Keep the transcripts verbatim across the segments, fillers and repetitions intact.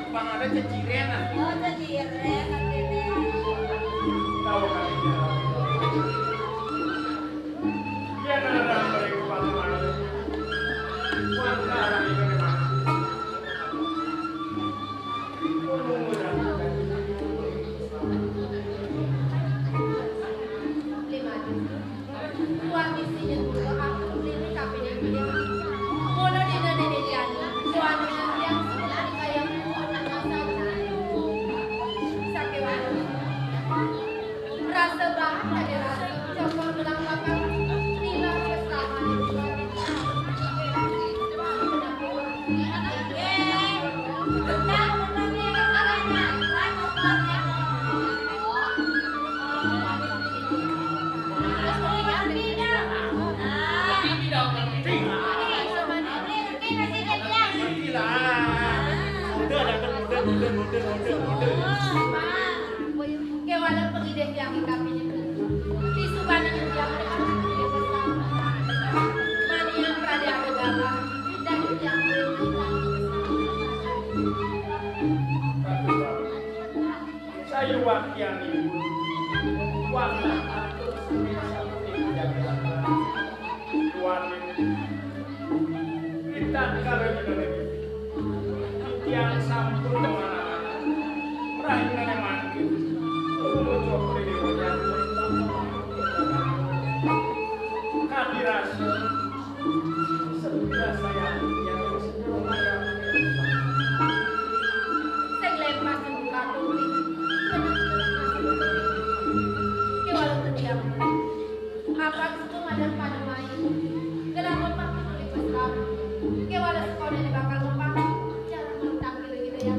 Bang ada ceciren, ah. Oh, ceciren, ah, ini. Tahu kan ini? Dia ada dalam beri kepala malu. Warga orang ini memang. Udah, udah, udah, udah, udah, udah, udah. Kéwala pangidih tiang I Kapin Ibu. Disubana tiang manian pradé ada gabah, dan tiang sayuwaktian Ibu. Wantah atur sami sapunika jagi. Duaning Ritatkala nyuda niki, titiang sampun manah-manah. Rahinané mangkin, tumuju ring Ida Hyang Widi. Kadi rasa, sepira sayang titiang ring Sedulur Mayang. Sing lempas ibu kandung ring, bener-bener masih bener. Kéwala titiang. Apan suku madan pada main. Gelah mapang tuli pasrah. Kéwala sekolah ini bakal mapang. Jalan mantap gila gitu ya.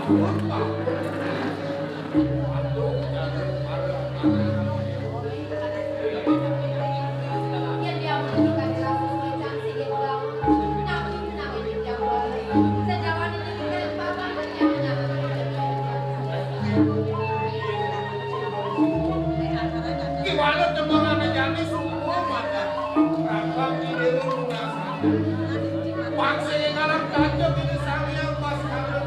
Ki walut tembang ane jane suku mata. Rambang ki dewa lunas. Wangse ngaran kaca kene Sang Hyang Baskara.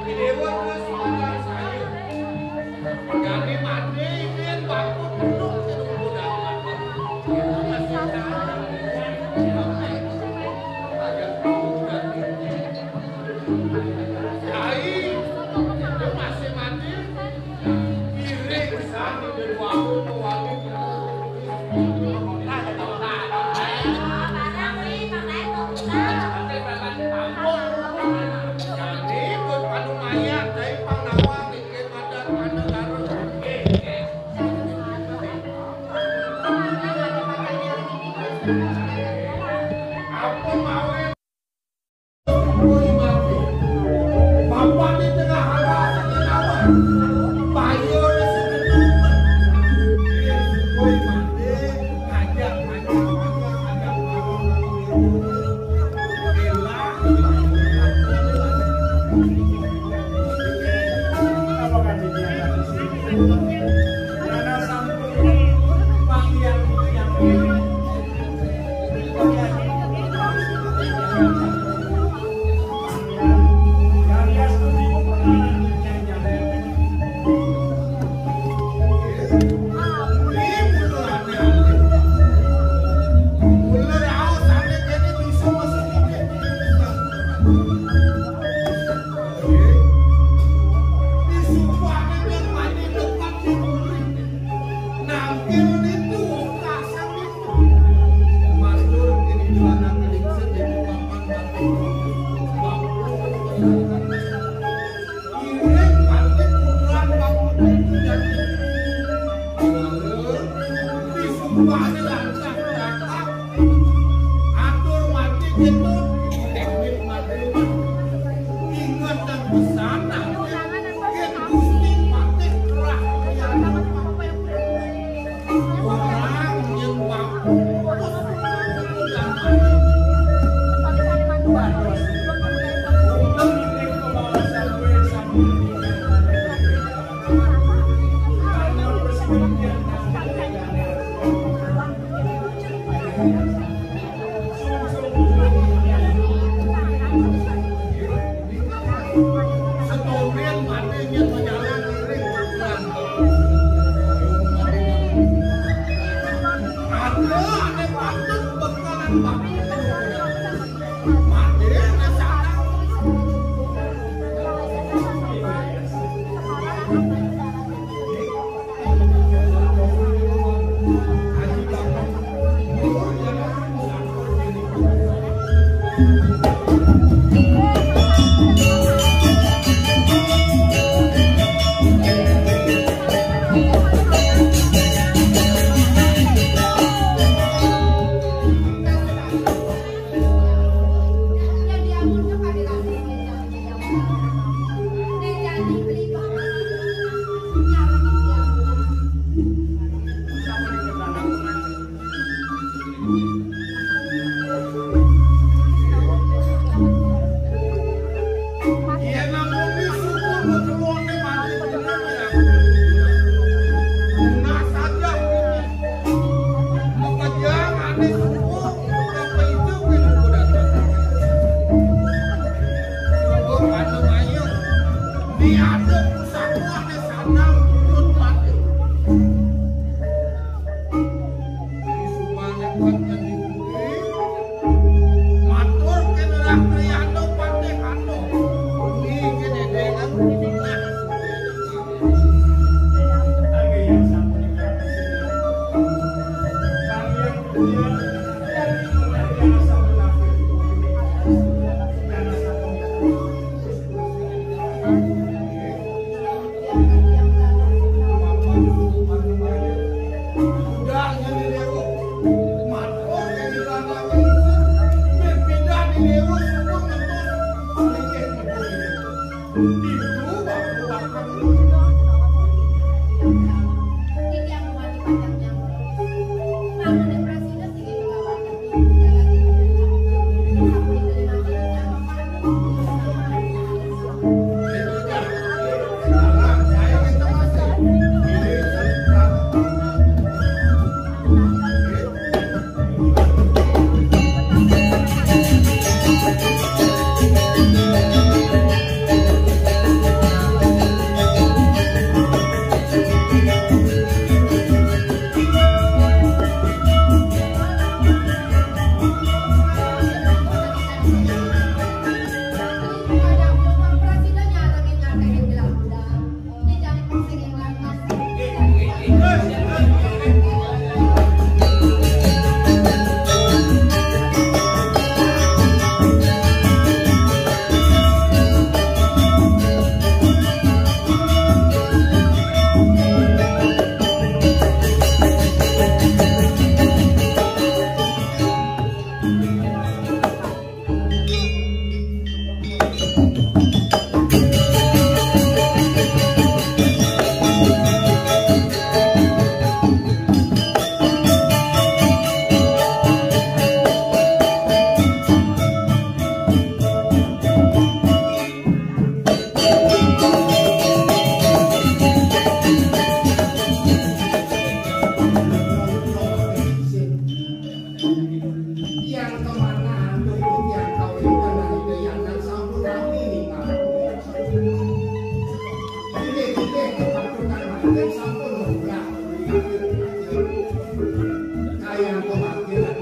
Ki dewa terus makan sayur. Jani mati ini bakut dulu ke rumah dapat. Masih ada. Agak Yai, itu masih mati. Piring sami dari warung ke warung. Jadi, buat panu mayat, dari pang nawang, dikit madan, panu garut. Apa mau Yang kemana anu yang kau ikan dari Dayanan sampun kami nih. Tidak, tidak, kepatutan mati sampun murah. Kayak kau mati lah.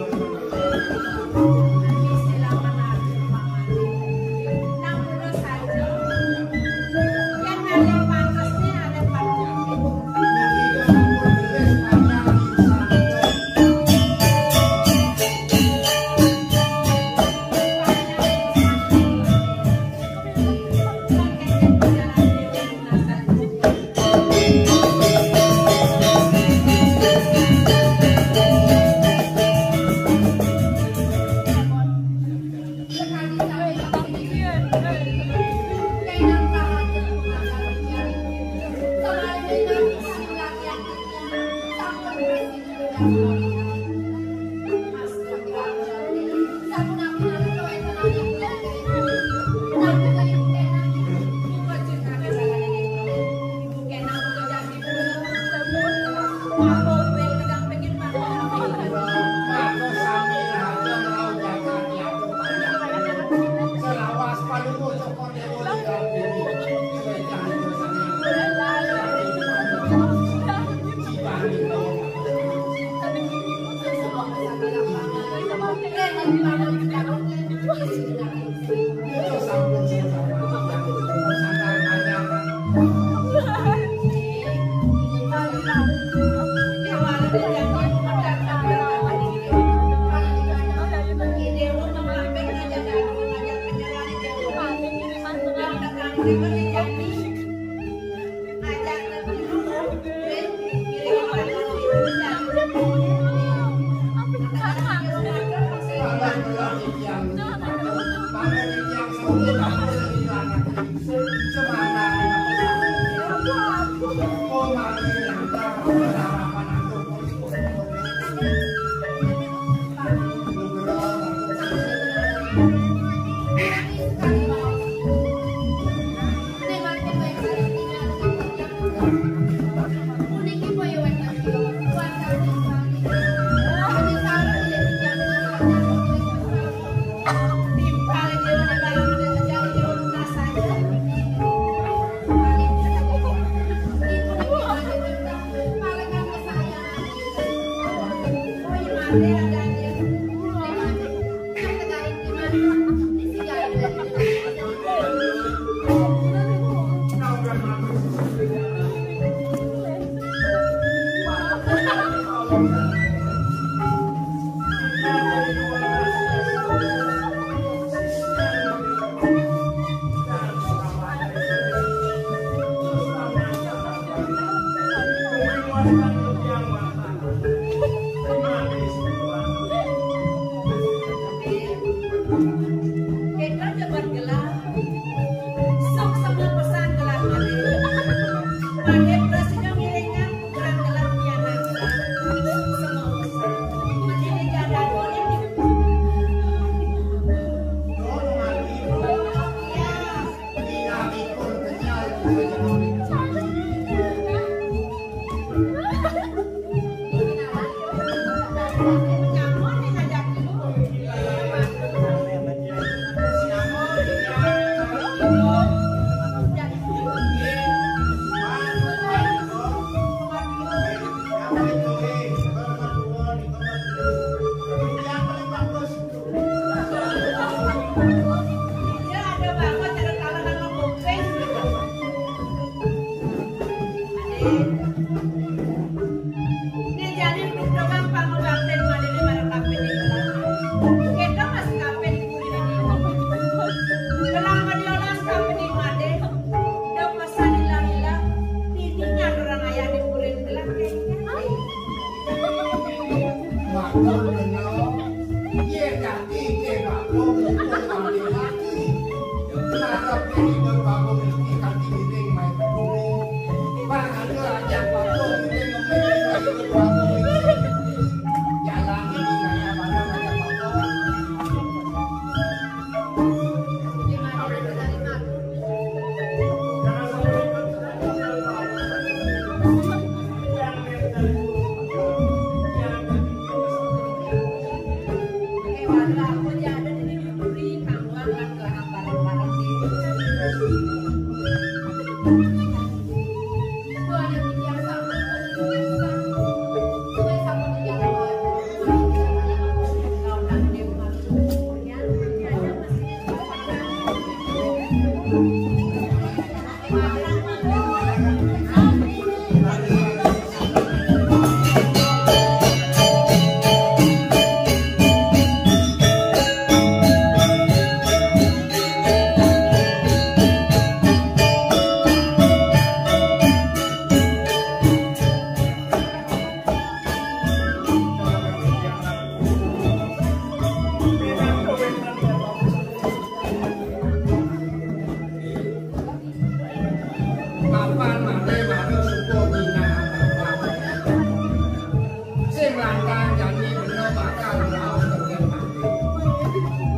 Sing lantang jani bena bakal raos tekén maté.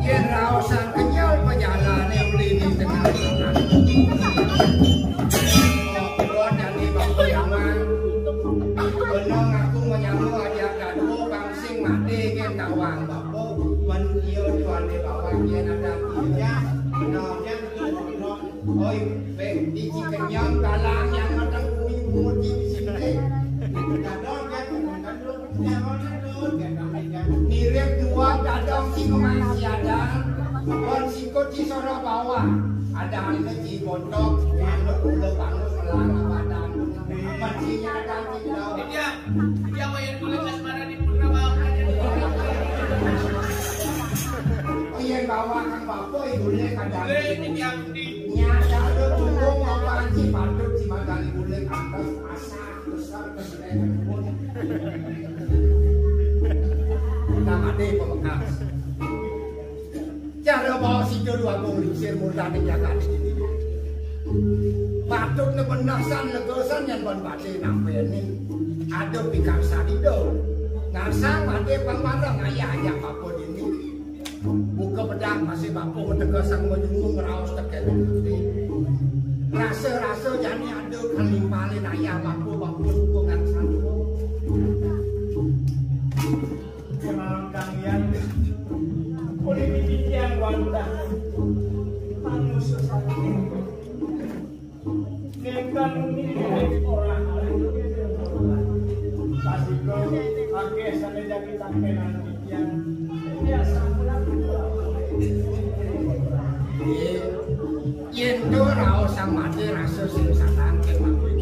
Yén raosan kenyel pejalané uli di tengah jalan. Kok jani bapa jaman. Bena ngaku menyama ajak dadua bang sing maté ngén tawang bapa. Mén ia tuané bawang yén ada ia. Bena jani Oi, Beng, di Cikenyong galang yang matang bumi muji di sini. Dadong kan, kan lu, jangan lu, jangan lu. Mirip dua dadong si Kemang si Adang, wan sikut si Soro Bawah. Ada anu si Bontok, anu ulo bangun selang badan. Mancinya ada si Dadong. Iya, iya, wayan kulit asmara di Purnama. Iya, bawa kang bapak, ibu kadang. Boleh, ini yang di Nyata lu tunggu mau panci patut si Magali Bulik atas asal besar kesenengan pun. Nama deh pemekas. Cara bawa si Jodho Agung Lingsir murda di jagat ini. Patut ne benasan legosan yang ban bade nampe ni. Ada pikar sadido. Ngasang bade pangmarang ayah ajak apa dini. Buka pedang masih bapa menegah sang menyunggung raos tekén ati. Rasa-rasa jani ada kalimpalin ayah bapa, bapa suka ngan sandu. Kenalan kalian oleh bibi yang wanita manusia sakit. Nengkan ini orang lain. Pasiko akeh sane jadi tangkenan pikiran. Biasa pulang. Yen to raos sang mati rasa sing sanang kemawon.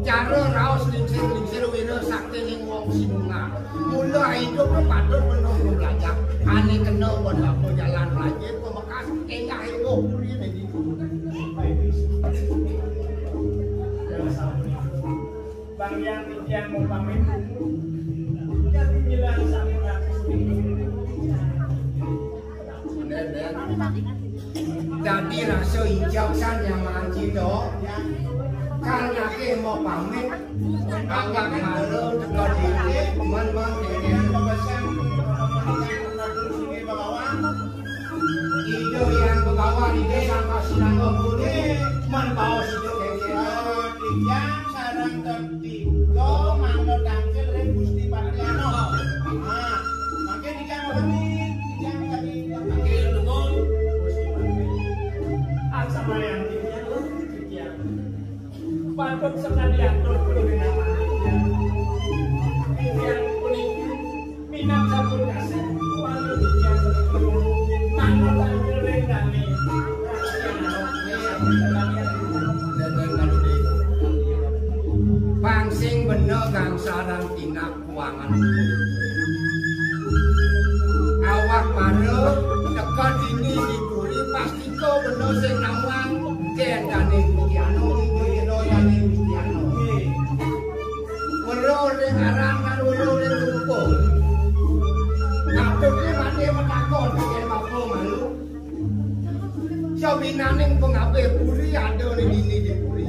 Cara raos lingsir-lingsir wira sakti ning wong sinunga. Mula idup patut menunggu belajar. Ane kena buat apa jalan lagi pemekas enggak ilmu puri ning Bang Yang titiang mau pamit. Jadi bilang sampun aku. Dadi rasa ijab san yang manci to. Kan ake mau pamit. Anggap malu teka diri. Man-man diri. Ijo yang begawan, ijo yang kasih nama boleh. Man bawa situ kengkeng. Yang sarang tertiga, mangga tangkil ring Gusti Patriano. Ah, mangke dijang kami, dijang kami. Mangke nuwun. Gusti Patriano. Aksama yang dijang, dijang. Patut sekalian turun dengan manusia. Yang kuning minat sabun kasih. Patut dijang. Mangga tangkil ring kami. Bang sing bener gangsaran tindak kuangan. Awak mara teka dini di puri pastika bener sing nawang kendane Gustiano, Gustiano dane Gustiano. Weruh ring aran lan weruh ring rupa. Patute mati matakon yen bapa malu. Sawinaning pengabih puri ada ning dini di puri.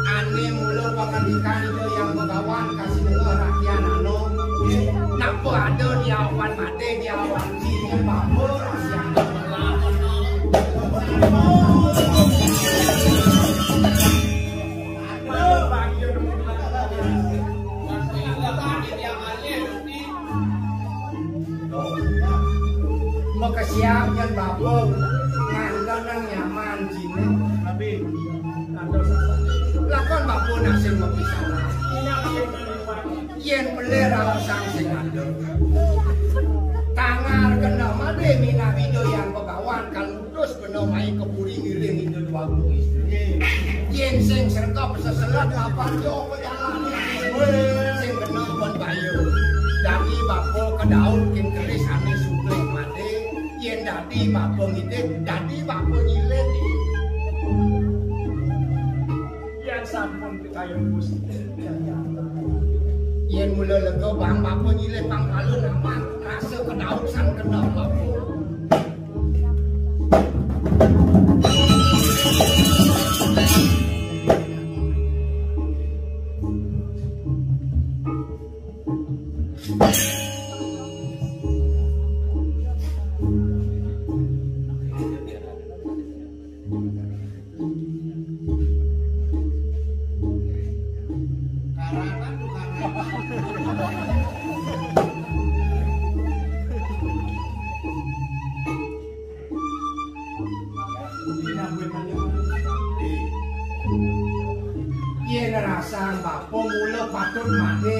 Ane mula pangandikan Ida Yang Begawan kasih dengar rakyat ano. Napa ada di awan mati, di awan sini bapa rakyat. Makasiap yen bapa nganggon nang nyaman sini. Tapi lakon bapa nak sing mapisalah. Yen pelih raosang sing ada. Tangar kena made minabida Yang Begawan kang utus kena mai ke puri ngiring Ida Dwagung Istri. Yen sing srengkep seselet lapan jo pejalan. Sing kena pun bayu. Dadi bapa kedaun kin keris ane suplih made. Yen dadi bapa ngidih, dadi bapa nyilih. Yen sampun pikayun Gusti. Yen mula lega bang bapa nyilih pang palu naman rasa kedaut sang kendal bapa. Yén ngrasang bapa mula patut madé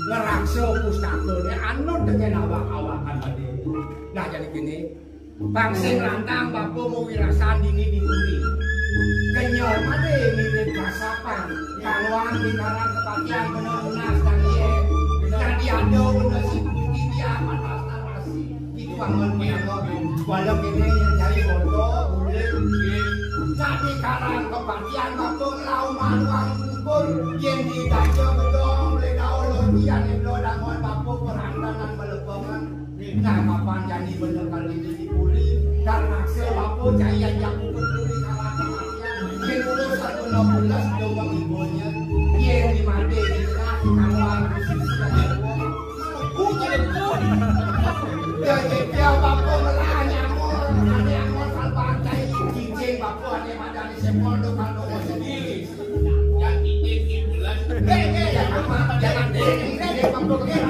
ngraksa pustakané anut dengan awak-awakan madé. Nah, jadi gini, pang sing lantang bapa mawirasan dini di puri. Kenyel madé mirip kasapan, kaluan di karang kepatian bener nunas dan yé. Jadi ada bener si putih dia panas narasi. Itu bangun penyango. Walau kene yang cari foto, boleh. Jadi karang kepatian bapa ngelawan maluang kumpul. Yang dibaca gedong, boleh gaul, ujian, iblo, dangon, bapa, perantanan, melepengan. Nah, kapan jadi bener kali ini dipuli? Dan maksud bapa, jaya jamu, peduli, kawan kepatian. Yang urusan guna pulas, doang ibunya. Yang dimati, di tengah, di kamar, di sisi, di bawah. Ujian pun. Dia, dia, dia, bapa, melah, nyamur. Ada yang mau salbang, cai, cincin, bapa, ada yang ada di sepol, doang, doang, sendiri. Yang ini, ini, bulan. Eh, eh, yang apa? Jangan, eh, eh, eh, bapa, eh, eh.